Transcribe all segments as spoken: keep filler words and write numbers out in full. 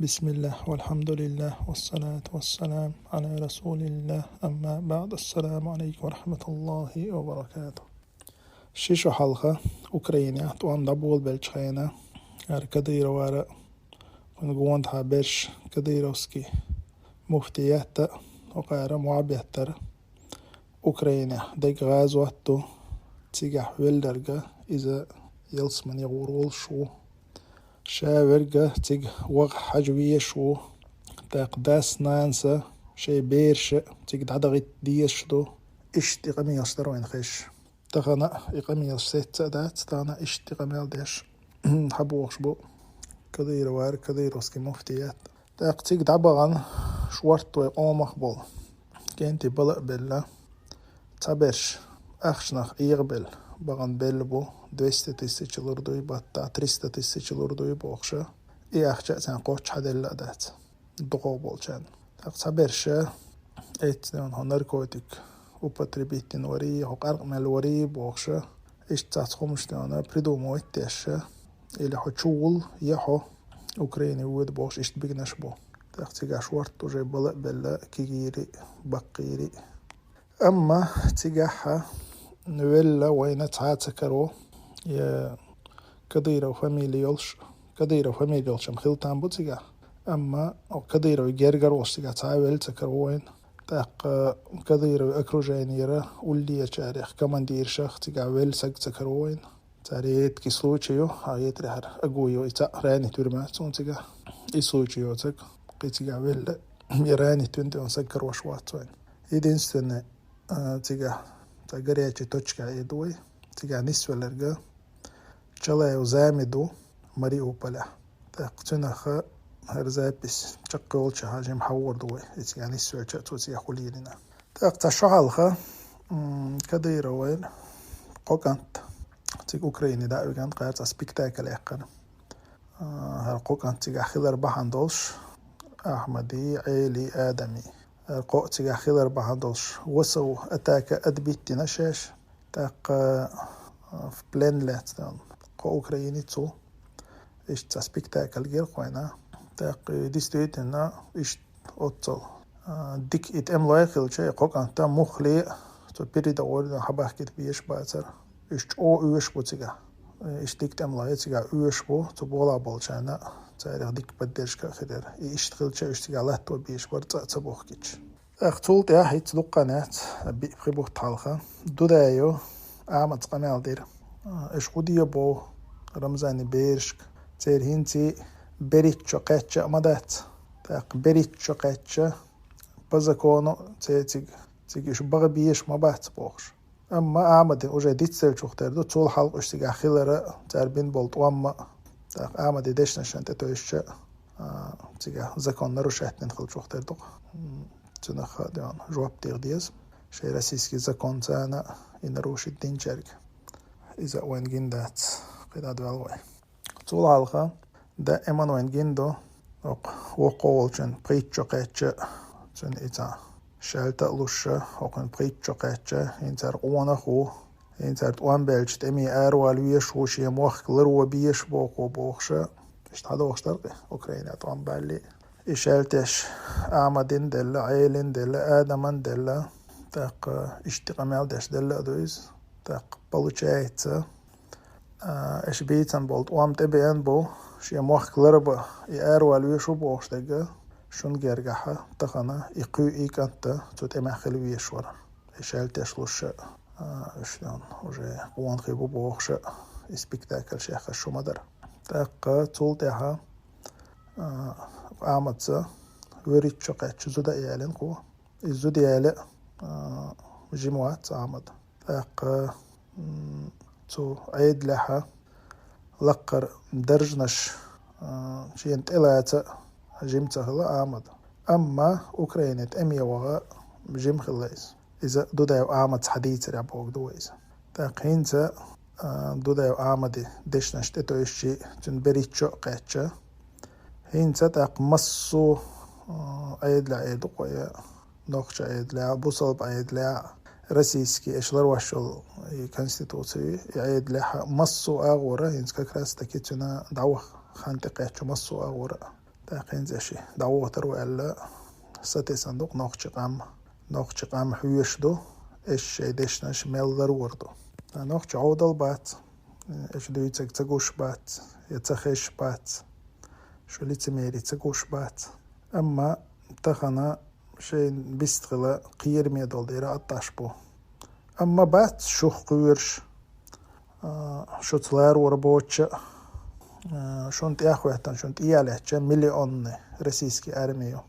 بسم الله والحمد لله والصلاة والسلام على رسول الله، أما بعد. السلام عليكم ورحمة الله وبركاته. Ши шу хьалха Украинехь тӀом дӀаболабелча хенахь, ара Кадыровара, кхуьнан гонаха берш, кадыровский муфтият а, хӀокхара мохьбеттара Украинехь дерг гӀазот ду, цигахь велларг иза ялсамане гӀур волуш ву. Ша верг цига ваха хьажа везаш ву, тӀаккха дас-нанас а, шайн бераш а цига дӀадахийта дезаш ду. Иштта и къамелаш дара вайна хезаш. Тахана а и къамелаш сецца а дац, тахана а иштта и къамел деш хьабохуш бу Кадыровара, кадыровский муфтият. ТӀаккха цига дӀабахана шортта вай къомах болу кӀентий бала а белла, цхьаберш ахчанах Ӏехабелла бахана белла бу, двести тысяч лур дуй, баттахь триста тысяч лур дуй бохуша, и ахча а царна кхоччуш хьаделла а дац дукхах болчарна. ТӀаккха цхьаберша эцна хьо наркотик употребить дина варий, хьо къаркъа мел варий бохуша, иштта цхьацца хӀуманаш тӀе придумывать деш, или хьо чувуллу, я хьо Украине воьду бохуш, иштта бигнаш бу. ТӀаккха цигахь шортта уже бала а белла кегийрий, баккхийрий. Амма цигахь велла вайна цхьа а ца каро, я Кадыров фамили йолуш, Кадыров фамили йолуш-м хила там бу цигахь. Амма Кадыровн гергара волуш цигахь цхьа а велла ца каро вайна. ТӀаккха Кадыровн окружениера уллечарех, командиршах цигахь велла саг ца каро вайна. Цара редкий случай ю, хьан хетарехьара Агуев и цхьаъ ранить вира ма цунна цигахь. И случай йоцург, кхин цигахь велла, я ранить вина тӀе саг карош вац вайна. Единственное, а, цигахь, цхьа горячий точка эр ду вай, цигахь нисвелларг Чалаев Зами ду Мариуполехь. ТӀаккха цуьнах хӀара запись чекхйолчехь жима хьахор ду вай, и цигахь нисвелча а цо цигахь хӀун лелийна. ТӀаккха цхьа шо хьалха, м, Кадыровн кхо кӀант цига Украине дӀа а вигна, кхара цхьа спектакль яьккхина. А, хӀара кхо кӀант цигахь хилар бахьана долуш, Ахьмади, Ӏели, Адами. ХӀара кхо а цигахь хилар бахьана долуш, ВСУ атака отбить дина шаьш. ТӀаккха, а, в плен лаьцна кхо украинец ву. Иштта цхьа спектакль гира кхойна. ТӀаккха, действительно, иштта оццул, а, дика и тӀемалой хилча, и кхо кӀант муххале а цу передовой хьабахкийта безаш бацара. Уьш чӀогӀа оьшуш бу цигахь. Иштта дика тӀемалой цигахь оьшуш бу, цу болахь болчарна царах дика поддержка а хир яра. И иштта хилча, уьш цигахь латто безаш бара, цкъа а ца бохкуьйтуш. ТӀаккха цул тӀаьхьа хӀинца дуккха а яц, биъ-пхи бутт хьалха Дудаев Ахьмада къамел дира. Аша хӀун де боху Рамзанан берашка? Церан хӀинца берхӀитта шо кхаьчча а ма дац. ТӀаккха берхӀитта шо кхаьчча, по закону церан цига, цига уьш баха безаш ма бац бохуш. Амма Ахьмадин уже дицделлачух тера ду, цул хьалха уьш цигахь хилар а, цара бина болу тӀом а. ТӀаккха Ахьмадин дешнашна тӀетевжича, а, цигахь закон нарушать дина хиллачух тера ду-кх. М, цунах а жоп деха деза. Шайн российский законца а и нарушить динчаьрга. Иза а вайна гина дац, кхидӀа а доьлла вай. Цул хьалха даиман вайна гина ду, хӀокху воккхо волчун пхийтта шо кхаьчча, цуьнан и цхьа шаьлта а луш, хӀокхуьнан пхийтта шо кхаьчча, хӀинца цара къонах а ву, хӀинца цара тӀом баьлча тӀеме аравала везаш ву, шен мохк ларван безаш боху бохуша, иштта хьадохуш дара-кх Украинехь тӀом балале. И шаьлтеш Ахьмадин делла, Ӏелин делла, Адаман делла, тӀаккха иштта къамел деш делла а ду иза. ТӀаккха получается, а, аша бийцина болу тӀом тӀебеана бу, шен мохк ларбан и аравала везаш ву бохуш дерг, шуна гергахь тахана и кхуьу и кӀант цу тӀемехь хила везаш вара. И шаьлтеш луш а, уьш уже къонахий бу бохуш а, и спектакль шех шу ма дара. ТӀаккха цул тӀаьхьа, а, Ахьмадца вуьрхӀитта шо кхаьчча зуда а ялийна кхо. И зуда яьлла, а, жима вац Ахьмад. ТӀаккха, м, цу Ӏедалехь лакхара даржанаш, а, шена тӀелаца жима ца хилла Ахьмад. Амма Украине тӀеме ваха жима хилла иза. Иза Дудаев Ахьмадца хьадийцарехь бохург ду вай иза. ТӀаккха хӀинца, а, Дудаев Ахьмадин дешнаш тӀетевжича, цуьнан берхӀитта шо а кхаьчча, хӀинца тӀаккха массо а, а, Ӏедалехь эр ду-кх вай, нохчийн Ӏедалехь, бусалба Ӏедалехь, российский, аша ларвеш йолу и конституци, и Ӏедалехь массо а агӀора, хӀинца как раз таки цуьнан дӀаваха хан тӀекхаьчча массо а агӀора. ТӀаккха хӀинца эши дӀавохтар ву аьлла, сатессан ду-кх нохчи къам. Нохчи къам хьоьжуш ду, эш шайн дешнаш мел ларвар ду. Нохчи Ӏовдал бац, эш дуьйцаг ца гуш бац, я ца хеш бац, шу лицемери ца гуш бац. Амма тахана шайн бистхила кхераме долу дера атташ бу. Амма бац шух кхоьруш, а, шуца ларвар боцча, а, шун тӀехветтан, шун тӀеялаьчча миллионный российский армию.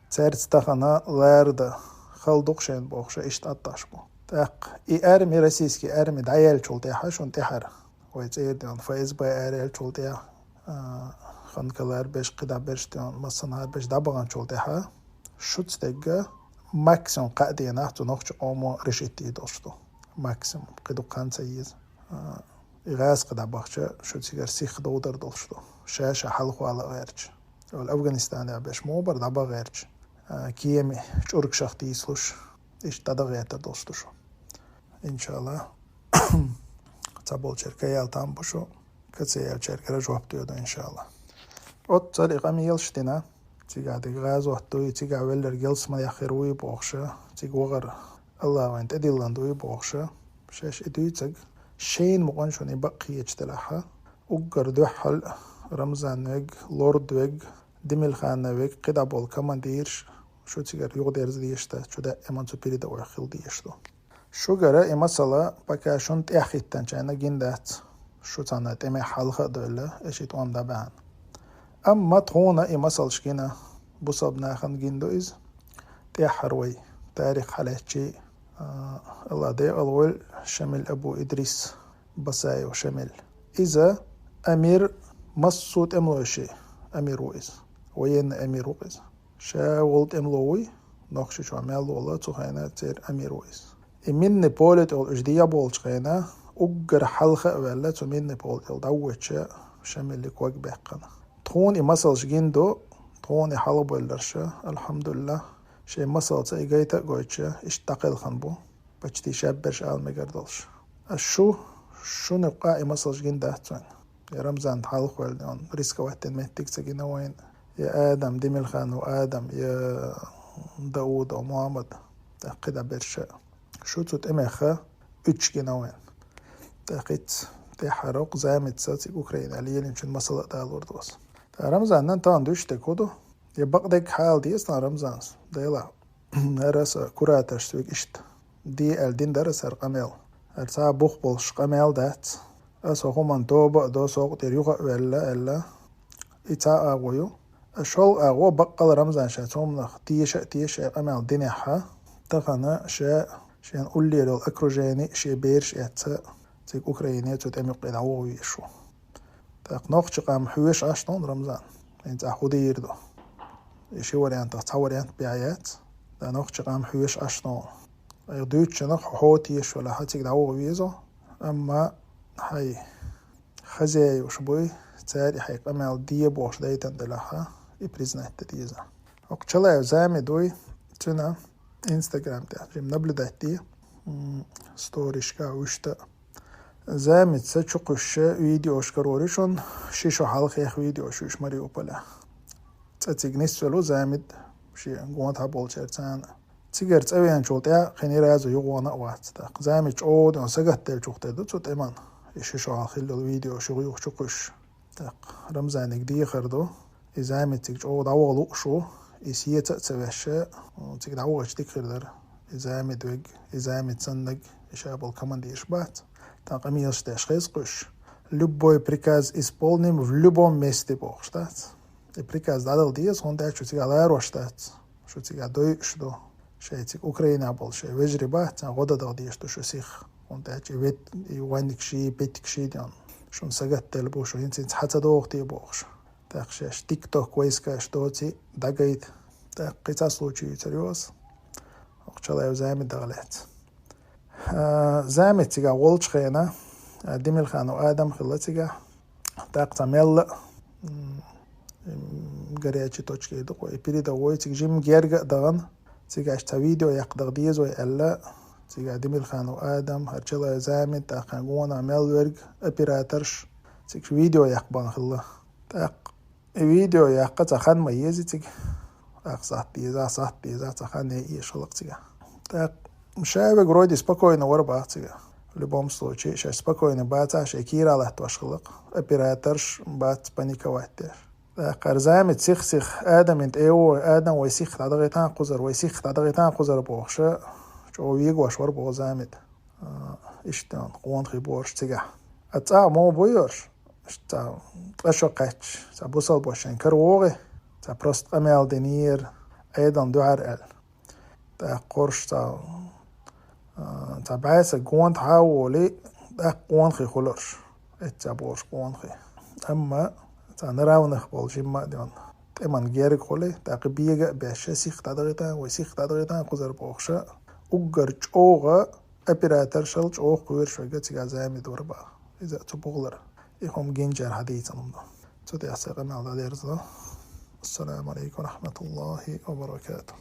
Цаьрца тахана ларда хала ду-кх шайна бохуша, иштта атташ бу. ТӀаккха и арми, российский арми дӀаяьллачул тӀаьхьа шун тӀаьхьара, вай цӀера деана ФСБ араеллачул тӀаьхьа, а, ханкалар беш, кхидӀа берш деана, массанхьа берш дӀабаханчул тӀаьхьа, шуца дегга максимум кхаа денахь цу нохчи къомо решить дийр долуш ду. Максимум, кхин дукха хан ца еза. А, и гӀазкхи дӀабахча, шу цигара сиха довдар долуш ду. Ша-ша хьалхавала а гӀерташ. Ола Афганистанехь беш муха бара дӀабаха гӀерташ. А, кема чӀургашах тийсалуш, иштта дӀадан гӀертар долуш ду шу. Иншалла, цхьаболчеран каял там бу шу, кацаяьллачаьргара жоп доьду, иншалла. Оццул и къамелаш дина, цигахь дика гӀазот дуй, цигахь велларг ялсаманехь хир вуй бохуша, цига вахар Алла вайна тӀедиллина дуй бохуша, шаьш и дуьйцург шайна мукъана шуна и бакъ кхеташ делахьа, уггар дуьххьал Рамзан вег, Лорд вег, Демилханов вег, кхидӀа болу командираш шу цигара юхадерза дезаш дац, шу даиман цу передовойх хила дезаш ду. Шуьгара и масала пока шуна тӀехӀиттинчарна гина дац, шу царна тӀемехь хьалха а девлла, эши тӀом дӀабаьхьна. Амма тхуна и масалш гина, бусалба нахана гина ду иза, тӀаьххьара вай тарих хьалаьцчи, а, Алла декъала войла, Шамил Абу Идрис, Басаев Шамил. Иза амир, массо а тӀемалойши амир ву иза, военный амир ву иза. Ша волу тӀемало вуй, Нохчийчохь мел волу цу хенахь церан амир ву иза. И минный поле тӀехула уьш дехьа болчу хенахь, уггар хьалха а ваьлла, цу минный поле тӀехула дӀавоьдуш Шамилли ког баьккхина. Тхуна и масалш гина ду, тхуна и хьалхабевлларш, алхьамдулиллахӀ, шайн масалца и гайта а гойтуш, иштта дӀакхелхина бу, почти шаберш ала мегар долуш. Ас шу, шуна юккъа и масалш гина дац вайн. Я Рамзан хьалхаваьлла, он рисковать дина меттиг ца гина вайна, я Адам, Демилханов Адам, я Даудов Мухаммад, тӀаккха кхидӀа берш а. Шу цу тӀемеха уьдуш гина вайна. ТӀаккха хӀинца тӀаьххьара воккха замица цига Украина лелийначун масала а далур ду аса. ТӀаккха Рамзанан тахана дуьйцуш дерг хӀун ду? Я бакъдерг хьала деза тахана Рамзанас, Делахь. ХӀара аса кураторшца вига иштта де аьлла дина дара аса хӀара къамел. ХӀара цхьа а бух болуш къамел дац. Аса хӀокху хӀуманна тоба а до, со хӀокху тӀера юха а ваьлла аьлла. И цхьа агӀо ю. ШолгӀа агӀо, баккъала Рамзан ша цу хӀуманах теша а теша и къамел динехьа, тахана ша шен уллера йолу окружени, шен бераш эцца, цига Украине цу тӀеман юккъе дӀаваха везаш ву. ТӀаккха нохчи къам хьоьжуш Ӏаш тхуна, Рамзан. ХӀинца ахь хӀун дийр ду? И ши вариантах цхьа вариант бехьа яц. ТӀаккха нохчи къам хьоьжуш Ӏаш тхуна. Айхьа дуьйцучунах хьо тешаш велахьа, цига дӀаваха веза, амма хьайн хозяеваш буй, цара и хьайн къамел де бохуш дайтина делахьа, и признать дан деза. ХӀокху Чалаев Замид вуй, цуьнан Instagram тӀехь жимма наблюдать де, м, сторишка вуьшта. Замид са чукхуьссуш видеош карор ю шуна, ши шо хьалхех видеош ю уьш Мариуполехь. Цкъа цига нисвелла ву Замид шен гонахьа болчаьрца цхьаьна. Цигара цӀа веанчул тӀаьхьа кхин ни разу юхавахана а вац. ТӀаккха Замид чӀогӀа сагатделлачух тера ду цу тӀеман. И ши шо хьалха хилла йолу видеош юха-юха чукхуьссуш. ТӀаккха Рамзанига дехар ду, и Замид цига чӀогӀа дӀаваха лууш ву, и сеца а ца ваьшша, цига дӀавахча дика хир дара. И Замид вег, и Замид саннаг, и ша болу командираш бац. ТӀаккха къамелаш деш хеза кхуьш. Любой приказ исполним в любом месте бохуш дац. И приказ дӀадала деза, хӀунда аьлча шу цигахь ларош дац. Шу цигахь дойуш ду. Шайн цига Украинехь болу шайн вежарий бац, царна гӀо дан дала дезаш ду шу сиха. ХӀунда аьлча и вет-, и ванниг ший, петиг ший деана. Шуна сагатделла бу, шу хӀинца-хӀинца хьан ца догӀу те бохуш. ТӀаккха шаьш тикток вайскаш доций дӀагайта. ТӀаккха кхин цхьа случай юьйцур ю аса. ХӀокху Чалаев Замидах лаьцна. А, Замид цигахь волчу хенахь, а, Демилханов Адам хилла цигахь. ТӀаккха цхьа мелла а, м, м, горячий точка эр ду-кх вай, и передовой цига жимма герга а дахана, цигахь цхьа видео яккха даха деза вай аьлла, цигахь Демилханов Адам, хӀара Чалаев Замид, тӀаккха гонах мел верг операторш, цига видео яккха бахана хилла. ТӀаккха И видео яккха цхьа хан ма еза цига. Ах сатт деза, сатт деза, цхьа хан е еш хилакх цига. Так, шавиг вроде спокойно вар бах цига. В любом случае, шаш спокойно баца, шай кира латташ хилакх. Операторш бац паниковать деш. Так, хар замет сих-сих, Адамин тӀе вогӀий, Адам вай сих дӀадагӀийтан кхузар, вай сих дӀадагӀийтан кхузар бохуш, чӀо вегош вар боху замет. А, иштта къонахий борш цига. А цӀа мо буйорш, иштта ткъа шо кхаьчча, цхьа бусалба шайн кара вогӀий, цхьа просто къамел динера, Ӏедална дуьхьар аьлла. ТӀаккха кхорш цхьа, а, цхьа бӀаьса гонахьа а волий, тӀаккха къонахий хуларш. Эццахь болуш къонахий. Амма цхьа на равных болу жимма а дина. ТӀеман герга хулий, тӀаккха бега а беш, сих дӀадагӀийтан, вай сих дӀадагӀийтан кхузар бохуш, уггар чӀогӀа операторшал чӀогӀа кхоьруш вега цига замет вар бах. Иза цу бухлара. И хӀума гинчара хьадийцина хӀума ду. Цу тӀехь сайн къамел дӀадерза. Ассаламу алейкум ва рахматуллахи ва баракатух.